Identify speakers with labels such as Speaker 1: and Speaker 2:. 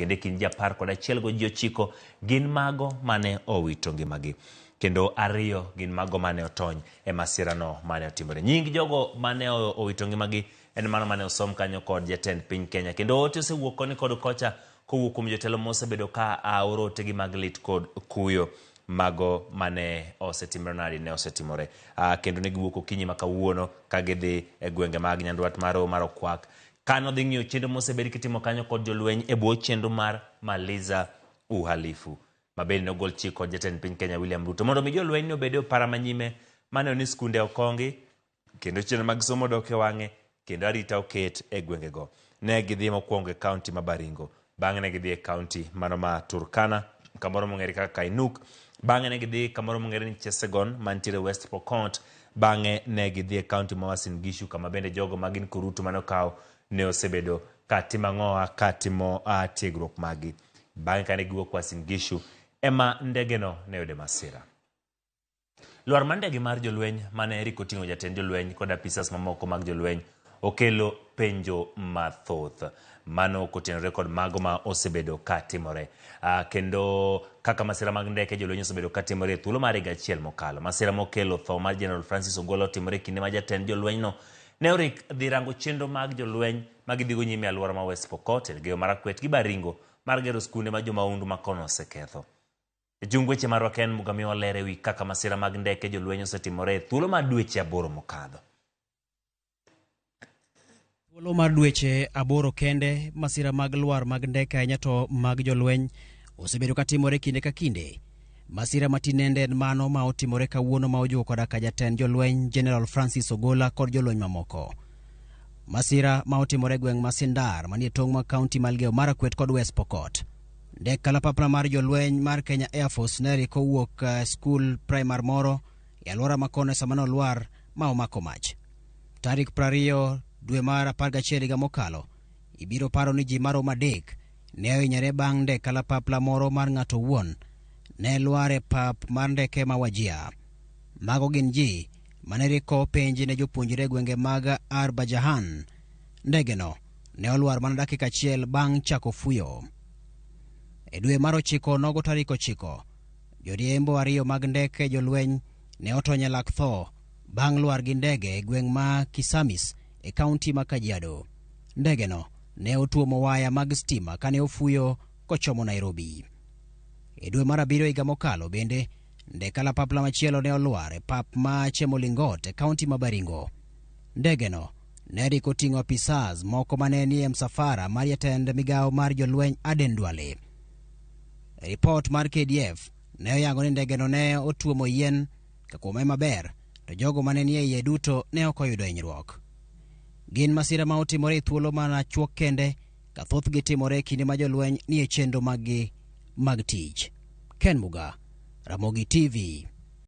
Speaker 1: Kendo e kind ji 11 go ji 9 gin mago mane owito ngimagi. Kendo ariyo gin mago mane otony e masirano mane otimore. Nying jogo mane owito ngimagi en mano mane osom kanyo kod jatend piny Kenya. Kendo ote osewuok koni kod kocha kowuok kuom jotelo mosebedo ka aoro otegi mag lit kod kuyo mago mane osetimore nadi ne osetimore. Kendo ne giwuok okinyi ma kawuono ka gidhi e gwenge mag Nyandwat mar mar Okwak. Kano dhi ng'iyo chenro mosebed kitimo kanyo kod jolweny e bwo chenro mar Maliza Uhalifu ma bende nogol chik kod jatend piny Kenya William Ruto mondo mi jolweny ni obed e opara manyime maneno ni skunde okongi kendo chenro mag somo dok e wang'e kendo arita oket e gwengego. Ne gidhi mokwongo e kaunti ma Baringo, bang'e ne gidhi e kaunti mano ma Turkana, kamoro mong'ere kaka Kainuk, bang'e ne gidhi kamoro mong'ere ni Chesegon mantiere West Pokot, bang'e ne gidhi e kaunti ma Uasin Gishu kama bende jogo ma gin korutu mane okaw ne osebedo ka timo ang'owa ka timo tiegruok maggi. Bang'e kane giwuok Uasin Gishu ema ndegeno ne oyude masira. Lwar mar ndege mar jolweny mane Eric oting'o jatend jolweny kod apisas mamoko mag jolweny okelo penjo mathoth. Mano kotenore kod mago ma osebedo ka timore. Kendo kaka masira mag ndeke jolweny osebedo ka timore e thuolo mar higa achiel mokalo. Masira mokelo tho mar General Francis Ogolla otimore e kinde ma jatend jolwenyno ne orik dhi rango chenro mag jolweny ma gidhigo nyime e alwora ma West Pokot, Elgeyo Marakwet gi Baringo mar gero skunde ma jomahundu ma kono oseketho. Jung weche marwa Ken Muga miyowa ler ewi kaka masira mag ndeke jolweny osetimore e thuolo mar dweche 8 mokadho.
Speaker 2: Thuolo mar dweche 8 kende, masira mag lwar mag ndeke ahinya to mag jolweny osebedo ka timore kinde ka kinde. Masira ma tinende en mano ma otimore kawuono ma ojuko koda ka jatend jolweny General Francis Ogolla kod jolweny mamoko. Masira ma otimore e gweng' ma Sindar manie tong' ma kaunti ma Elgeyo Marakwet kod West Pokot. Ndek kalapapla mar jolweny mar Kenya Air Force ne rik owuok skul primar moro e alwora ma kono sama nolwar ma omako mach. Tarik 20 dwe mar 11 higa mokalo, ibiro paro ni ji maromo 3 ne ohinyore bang' ndek kalapapla moro mar ng'ato owuon ne lwar e pap mar ndeke ma Wajir. Mago gin ji mane riko penj ne jopuonjre e gwenge mag Arbajahan. Ndegeno ne olwar mana dakika achiel bang' chako fuyo. E dwe mar ochiko nogo tarik 9, joriembo 2 mag ndeke jolweny ne otony e lak tho bang' lwar gi ndege e gweng' ma Kisamis e kaunti ma Kajiado. Ndegeno ne otuomo waya mag stima kane ofuyo kochomo Nairobi. E dwe mar 7 higa mokalo bende, ndek kalapapla machielo ne olwar e pap ma Chemolingot e kaunti ma Baringo. Ndegeno ne rik oting'o apisas moko mane nie msafara mar jatend migawo mar jolweny Aden Duale. Ripot mar KDF ne oyango ni ndegeno ne otuomo yien ka kuome maber to jogo mane nie iye duto ne ok oyudo hinyruok. Gin masira ma otimore e thuolo mana chuok kende ka thothgi timore e kinde ma jolweny nie chenro maggi mag tich. Ken Muga, Ramogi TV.